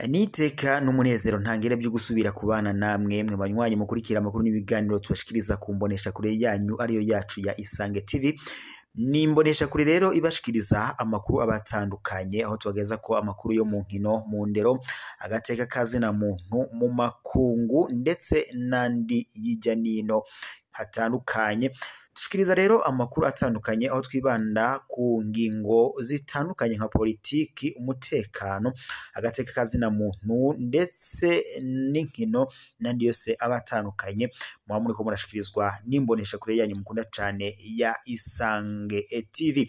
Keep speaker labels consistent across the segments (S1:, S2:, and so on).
S1: Niteka n'umunezero ntangere byo gusubira kubana namwe mwe banywanyi mukurikira amakuru n'ibiganiro tubashikiriza ku mbonesha kure yanyu ariyo yacu ya Isange TV. Ni imbonesha kure rero ibashikiriza amakuru abatandukanye, aho tubageza ko amakuru yo mu nkino, mu ndero, agateka kazina muntu, mu makungu ndetse n'andi y'ijya nino hatandukanye. Dushikiriza rero amakuru atandukanye aho twibanda ku ngingo zitandukanye nka politiki, umutekano, agateka kazina muntu ndetse n'inkino n'andi yose aba atandukanye. Muba muriko murashikirizwa n'imbonesha kure yanyu mukunda cane ya Isange TV.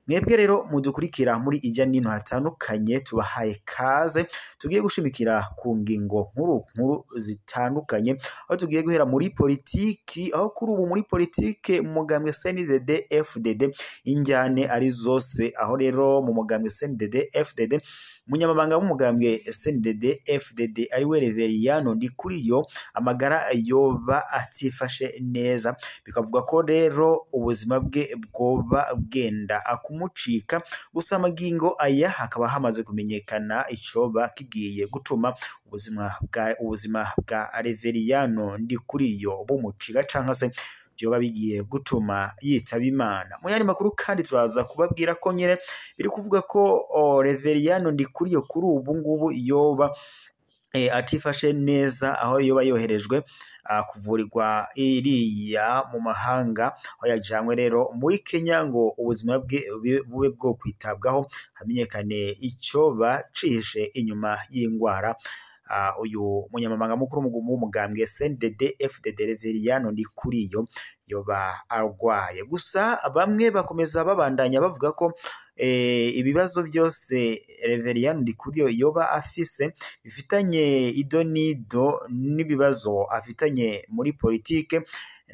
S1: Mwebwe rero mudukurikira muri ijya nino hatandukanye, tubahaye kaze. Tugiye gushimikira ku ngingo nkuru nkuru zitandukanye, aho tugiye guhera muri politiki, aho kuri ubu muri politike mu mugambwe CNDD FDD injyane ari zose. Aho rero mu mugambwe CNDD FDD, umunyamabanga w'umugambwe CNDD FDD ari we Reveriyano Ndikuriyo, amagara yoba atifashe neza, bikavuga ko rero ubuzima bwe bwoba bwenda kumucika. Gusa amagingo aya hakaba hamaze kumenyekana icoba kigiye gutuma ubuzima bwa Reveriyano Ndikuriyo bumucika, canke se vyoba bigiye gutuma yitaba Imana. Mu yandi makuru kandi turaza kubabwira ko nyene biri kuvuga ko Reveriyano Ndikuriyo kuri ubu ngubu yoba atifashe neza, aho yoba yoherejwe kuvurirwa iriya mu mahanga, aho yajanywe rero muri Kenya ngo ubuzima bwe bube bwo kwitabwaho, hamenyekane icoba cihishe inyuma y'ingwara uyu munyamabanga mukuru w'umugambwe CNDD FDD Reveriyano Ndikuriyo yoba arwaye. Gusa bamwe bakomeza babandanya bavuga ko ibibazo byose Reveriyano Ndikuriyo yoba afise bifitanye idonido n'ibibazo afitanye muri politike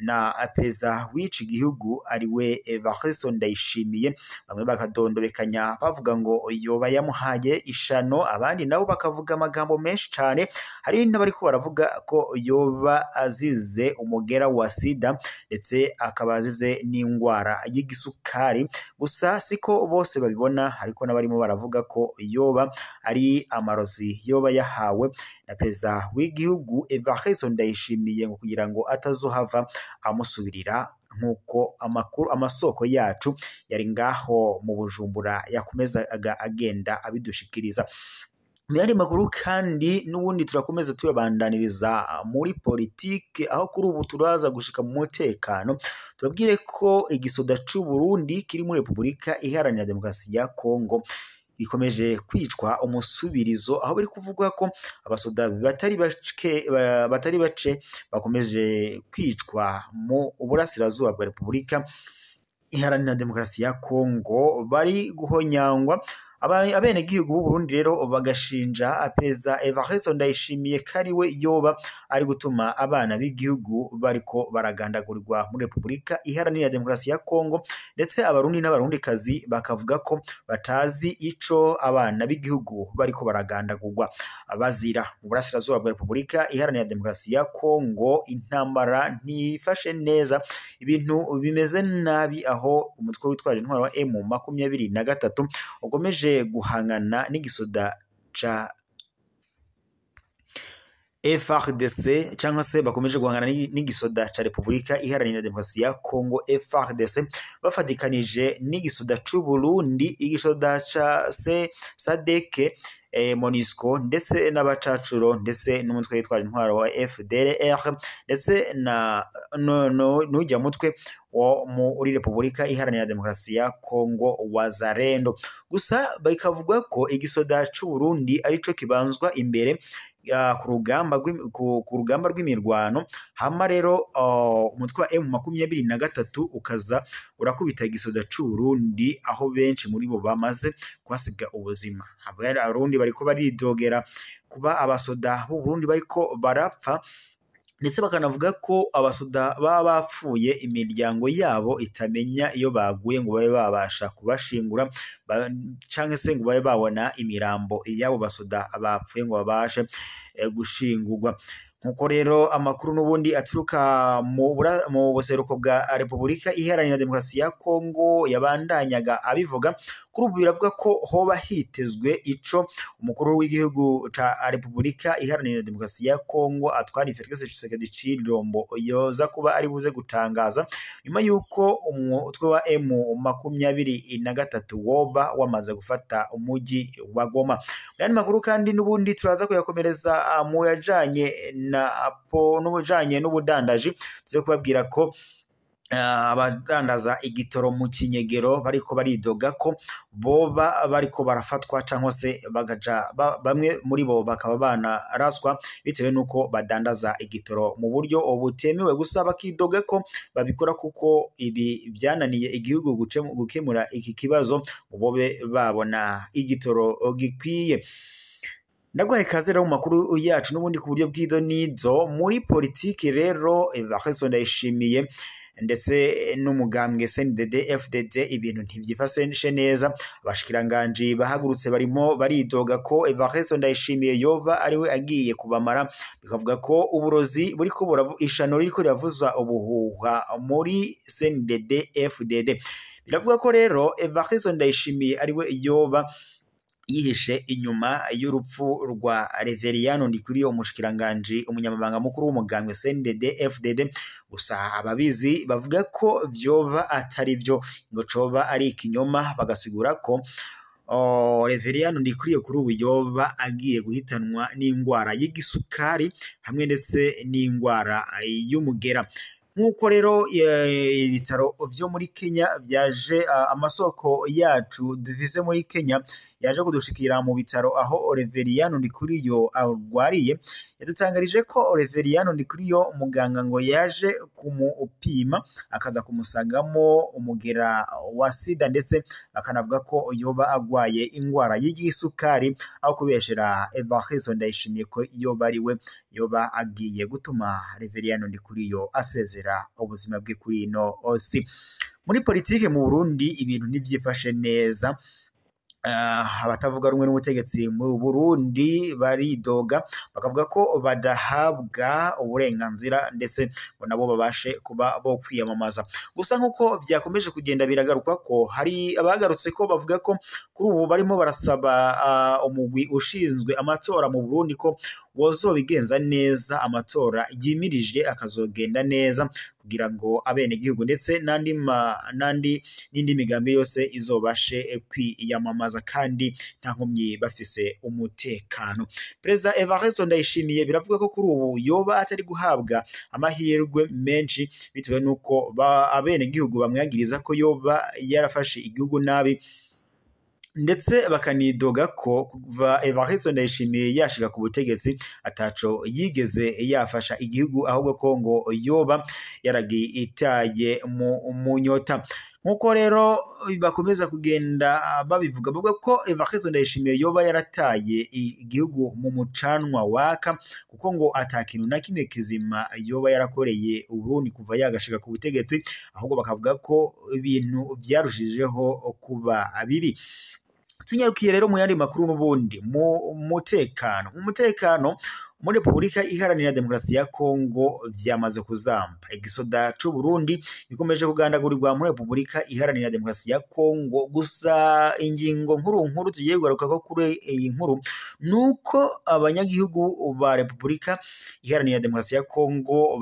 S1: na perezida w'ici gihugu ariwe Evariste Ndayishimiye. Bamwe bakadondobekanya bavuga ngo yoba yamuhaye ishano, abandi nabo bakavuga amagambo menshi cane. Hari n'abariko baravuga ko yoba azize umugera wa sida ndetse akaba azize n'ingwara y'igisukari. Gusa siko bose babibona, hariko n'abarimo baravuga ko yoba ari amarozi yoba yahawe na perezida w'igihugu Evariste Ndayishimiye ngo kugira ngo atazohava amusubirira, nk'uko amakuru amasoko yacu yari ngaho mu Bujumbura yakomezaga agenda abidushikiriza. Mu yandi makuru kandi n'ubundi turakomeza tuyabandaniriza muri politike, aho kuri ubu turaza gushika mu mutekano. Tubabwire ko igisoda c'u Burundi kiri muri Repubulika Iharanira Demokarasi ya Kongo ikomeje kwicwa umusubirizo, aho bari kuvuga ko abasoda batari bace bakomeje kwicwa mu burasirazuba bwa Repubulika Iharanira Demokarasi ya Kongo, bari guhonyangwa. Abenegihugu b'u Burundi rero bagashinja perezida Evariste Ndayishimiye ko ari we yoba ari gutuma abana b'igihugu bariko baragandagurirwa muri Repubulika Iharanira Demokarasi ya Kongo, ndetse abarundi n'abarundikazi bakavuga ko batazi ico abana b'igihugu bariko baragandagurwa bazira. Mu burasirazuba bwa Repubulika Iharanira Demokarasi ya Kongo intambara ntifashe neza, ibintu bimeze nabi, aho umutwe witwaje intwaro wa M23 ukomeje guhangana n'igisoda ca FARDC, cyangwa se bakomeje guhangana n'igisoda ca Repubulika Iharanira Demokarasi ya Kongo FARDC, bafatikanije n'igisoda c'u Burundi, igisoda ca SADC, MONUSCO ndetse n'abacacuro ndetse n'umutwe witwaje intwaro wa FDLR ndetse na no, no, n'ujya mutwe wo muri Repubulika Iharanira Demokarasi ya Kongo Wazalendo. Gusa bikavuga ko igisoda c'u Burundi arico kibanzwa imbere ku rugamba rw'imirwano. Hama rero umutwe wa M23 ukaza urakubita igisoda c'u Burundi, aho benshi muri bo bamaze kuhasiga ubuzima. Abarundi bariko baridogera kuba abasoda b'u Burundi bariko barapfa, ndetse bakanavuga ko abasoda baba bapfuye imiryango yabo itamenya iyo baguye ngo babe babasha kubashingura, canke se ngo babe babona imirambo y'abo basoda bapfuye ngo babashe gushingurwa. Nkuko rero amakuru n'ubundi aturuka mu buseruko bwa Repubulika Iharanira Demokarasi ya Kongo yabandanyaga abivuga, kuri ubu biravuga ko hoba hitezwe ico umukuru w'igihugu ca Repubulika Iharanira Demokarasi ya Kongo atwara Felix Tshisekedi Tshilombo yoza kuba ari buze gutangaza nyuma yuko umutwe wa M23 woba wamaze gufata umujyi wa Goma. Mu yandi makuru kandi n'ubundi turaza kuyakomereza mu yajanye na n'ubujanye n'ubudandaji, tuze kubabwira ko abadandaza igitoro mu kinyegero bariko baridoga ko boba bariko barafatwa cyangwa se bagaja bamwe muri bo bakaba banaraswa bitewe nuko badandaza igitoro mu buryo butemewe. Gusa bakidoga ko babikora kuko ibi byananiye igihugu gukemura iki kibazo ngo bobe babona igitoro gikwiye. Ndaguhaye ikaze rero mu makuru yacu n'ubundi ku buryo bw'ido n'izo muri politiki. Rero Evariste Ndayishimiye ndetse n'umugambwe CNDD FDD ibintu ntibyifashe neza. Abashikiranganji bahagurutse barimo baridoga ko Evariste Ndayishimiye yoba ariwe agiye kubamara, bikavuga ko uburozi buriko ishano ririko riravuza ubuhuha muri CNDD FDD. Biravuga ko rero Evariste Ndayishimiye ariwe yoba yihishe inyuma y'urupfu rwa Reveriyano Ndikuriyo, umushikiranganji umunyamabanga mukuru w'umugambwe CNDD FDD. Gusa ababizi bavuga ko vyoba atari byo, ngo coba ari ikinyoma, bagasigura ko Reveriyano Ndikuriyo kuri ubu yoba agiye guhitanwa n'ingwara y'igisukari hamwe ndetse n'ingwara y'umugera. Nk'uko rero ibitaro byo muri Kenya byaje, amasoko yacu duvise muri Kenya yaje kudushikira mu bitaro aho Reveriyano Ndikuriyo arwariye, yadutangarije ko Reveriyano Ndikuriyo muganga ngo yaje kumupima akaza kumusangamo umugera wa sida, ndetse akanavuga ko yoba agwaye ingwara y'igisukari, aho kubeshera Evariste Ndayishimiye ko yoba ariwe yoba agiye gutuma Reveriyano Ndikuriyo asezera ubuzima bwe kuri ino si. Muri politike mu Burundi ibintu ntibyifashe neza. Abatavuga rumwe n'ubutegetsi mu Burundi baridoga bakavuga ko badahabwa uburenganzira ndetse ngo nabo babashe kuba bo kwiyamamaza. Gusa nkuko byakomeje kugenda biragarukwa ko hari abagarutse ko bavuga ko kuri ubu barimo barasaba umugwi ushinzwe amatora mu Burundi ko wozobigenza neza, amatora yimirije akazogenda neza kugira ngo abenegihugu ndetse n'andi n'indi migambi yose izobashe kwiyamamaza kandi nta nkomyi bafise umutekano. Perezida Evariste Ndayishimiye biravuga ko kuri ubu yoba atari guhabwa amahirwe menshi bitewe nuko abenegihugu bamwagiriza ko yoba yarafashe igihugu nabi, ndetse bakanidoga ko kuva Evariste Ndayishimiye yashika ku butegetsi ataco yigeze yafasha igihugu, ahubwo ko ngo yoba yaragitaye mu nyota. Nkuko rero bakomeza kugenda babivuga, bavuga ko Evariste Ndayishimiye yoba yarataye igihugu mu mucanwa waka, kuko ngo atakintu na kimwe kizima yoba yarakoreye Uburundi kuva yagashika ku butegetsi, ahubwo bakavuga ko ibintu byarushijeho kuba bibi. Tunyarukiye rero mu yandi makuru n'ubundi mu mutekano. Mu mutekano muri Repubulika Iharanira Demokarasi ya Kongo vyamaze kuzamba. Igisoda c'u Burundi gikomeje kugandagurirwa muri Repubulika Iharanira Demokarasi ya Kongo. Gusa ingingo nkuru nkuru tugiye kugaruka ko kuri iyi nkuru nuko abanyagihugu ba Repubulika Iharanira Demokarasi ya Kongo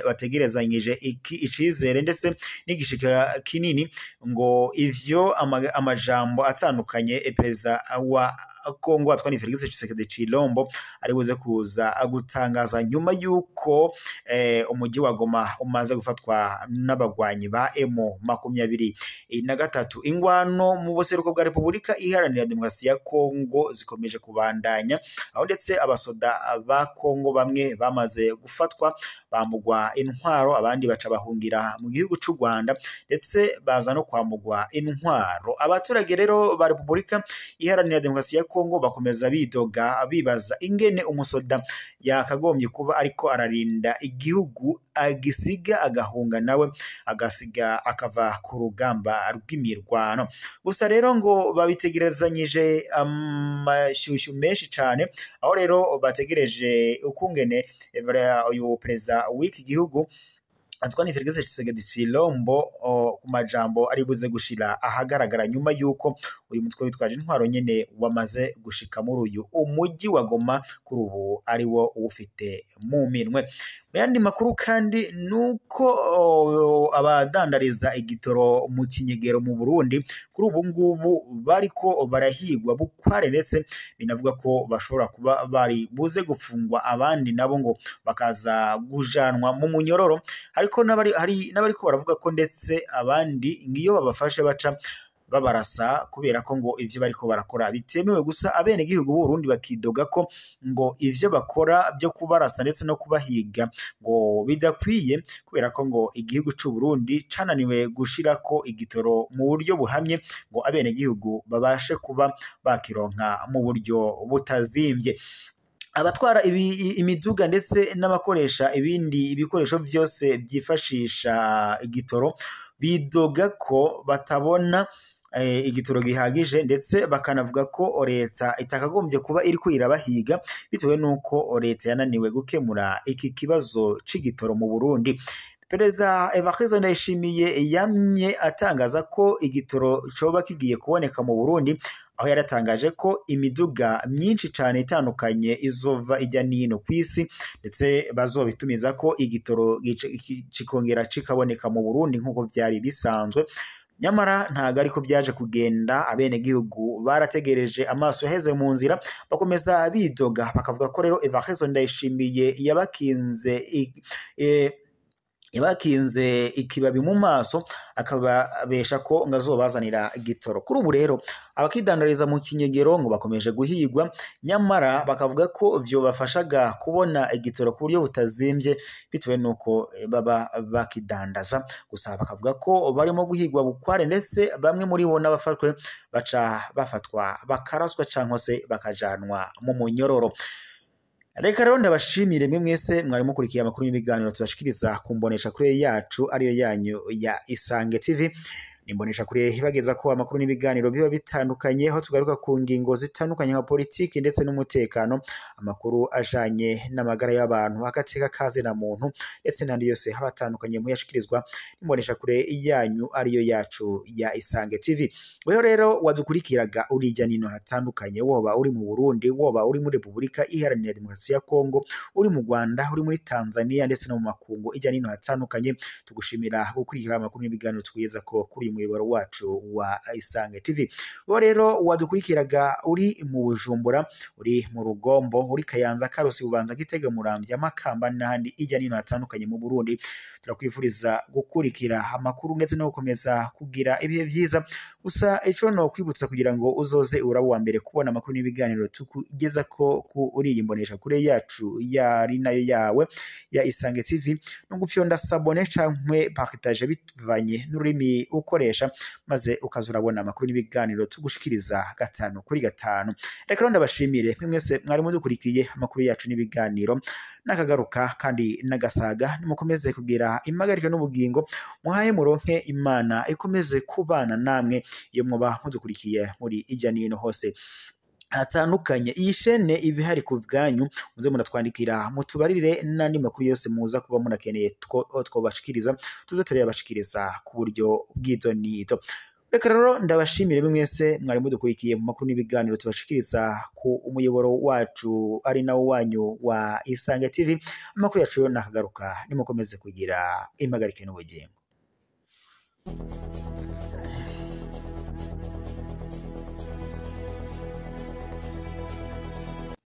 S1: bategerezanyije icizere ndetse n'igishika kinini ngo ivyo amajambo atandukanye perezida wa Kongo atwani Felix Tshisekedi Tshilombo ari buze kuza gutangaza nyuma yuko umujyi wa Goma umaze gufatwa n'abagwanyi ba M23. Ingwano mu buseruko bwa Repubulika Iharanira Demokarasi ya Kongo zikomeje kubandanya, aho ndetse abasoda ba Kongo bamwe bamaze gufatwa bambugwa intwaro, abandi baca bahungira mu gihugu c'u Rwanda ndetse baza no kwambugwa intwaro. Abaturage rero ba Repubulika Iharanira Demokarasi ya Kongo bakomeza bidoga bibaza ingene umusoda yakagombye kuba ariko ararinda igihugu agisiga agahunga nawe agasiga akava ku rugamba rw'imirwano. Gusa rero ngo babitegerezanyije amashyushyu menshi cyane, aho rero bategereje ukungene uyu perezida w'iki gihugu Antoine Felix Tshisekedi Tshilombo ku majambo ari buze gushira ahagaragara nyuma yuko uyu mutwe witwaje intwaro nyene wamaze gushika muri uyu umujyi wa Goma, kuri ubu ari wo uwufite mu minwe. Mu yandi makuru kandi nuko abadandariza igitoro mu kinyegero mu Burundi kuri ubu ngubu bariko barahigwa bukware, ndetse binavuga ko bashobora kuba bari buze gufungwa, abandi nabo ngo bakaza gujanwa mu munyororo. Ariko n'abariko baravuga ko ndetse abandi ngiyo babafashe baca babarasa kubera ko ngo ivyo bariko barakora bitemewe. Gusa abenegihugu b'u Burundi bakidoga ko ngo ivyo bakora byo kubarasa ndetse no kubahiga ngo bidakwiye, kubera ko ngo igihugu c'u Burundi cananiwe gushirako igitoro mu buryo buhamye ngo abenegihugu babashe kuba bakironka mu buryo butazimvye. Abatwara imiduga ndetse n'abakoresha ibindi bikoresho byose byifashisha igitoro bidoga ko batabona igitoro gihagije, ndetse bakanavuga ko leta itakagombye kuba iriko irabahiga bitewe n'uko leta yananiwe gukemura iki kibazo c'igitoro mu Burundi. Perezida Evariste Ndayishimiye yamye atangaza ko igitoro coba kigiye kuboneka mu Burundi, aho yaratangaje ko imiduga myinshi cyane itandukanye izova ijya nino ku isi, ndetse bazobitumiza ko igitoro kikongera kikaboneka mu Burundi nk'uko byari bisanzwe. Nyamara ntago ariko byaje kugenda, abenegihugu barategereje amaso yaheze mu nzira, bakomeza bidoga bakavuga ko rero Evariste Ndayishimiye yabakinze ikibabi mu maso akababesha ko ngazobazanira gitoro. Kuri ubu rero abakidandariza mu kinyegero ngo bakomeje guhigwa, nyamara bakavuga ko vyo bafashaga kubona igitoro ku buryo butazimbye bitewe nuko baba bakidandaza. Gusa bakavuga ko barimo guhigwa bukware, ndetse bamwe muri bo n'abafashwe baca bafatwa bakaraswa cyangwa se bakajanwa mu munyororo. Reka rero ndabashimire mwe mwese mwari mukurikiye amakuru n'ibiganiro tubashikiriza kumbonesha kure yacu ariyo yanyu ya Isange TV. Nimbonesha kure ibageza ko amakuru n'ibiganiro biba bitandukanye, aho tugaruka ku ngingo zitandukanye nka politiki ndetse n'umutekano, amakuru ajanye n'amagara y'abantu, agateka kaze na muntu ndetse n'andi yose habatandukanye muyashikirizwa nimbonesha kure yanyu ariyo yacu ya Isange TV. Weho rero wadukurikiraga urijya nino hatandukanye, woba uri mu Burundi, woba uri muri Republika Iharanira Demokarasi ya Kongo, uri mu Rwanda, uri muri Tanzania ndetse no mu makungu ijya nino hatandukanye, tugushimira gukurikira amakuru n'ibiganiro tugeza ko kuri muyoboro wacu wa Isange TV. Bo rero wadukurikiraga uri mu Bujumbura, uri mu Rugombo, uri Kayanza, Karusi, Bubanza, Gitega, Muramvya, Makamba n'ahandi ijya nino hatandukanye mu Burundi, turakwifuriza gukurikira amakuru ndetse no gukomeza kugira ibihe byiza. Gusa ico no kwibutsa kugira ngo uzoze uraba wa mbere kubona amakuru n'ibiganiro tukugeza ko kuri iyi mbonesha kure yacu yari nayo yawe ya Isange TV, no gufyonda sabone canke partage bivanye n'ururimi ukoresha, maze ukaza urabona amakuru n'ibiganiro tugushikiriza 5 kuri 5. Reka rero ndabashimire mwe mwese mwari mudukurikiye amakuru yacu n'ibiganiro, nakagaruka kandi nagasaga. Nimukomeze kugira impagarike n'ubugingo, muhaye muronke Imana ikomeze kubana namwe iyo muba mudukurikiye muri ijya nino hose hatandukanye. Iyi shene ibihari ku bwanyu, muze muratwandikira mutubarire n'andi makuru yose muza kuba munakeneye twobashikiriza, tuze turayabashikiriza ku buryo bw'izo nito. Reka rero ndabashimire mwese mwari mudukurikiye mu makuru n'ibiganiro tubashikiriza ku umuyoboro wacu ari nawo wanyu wa Isange TV. Amakuru yacu nakagaruka, nimukomeze kugira impagarike n'ubugingo.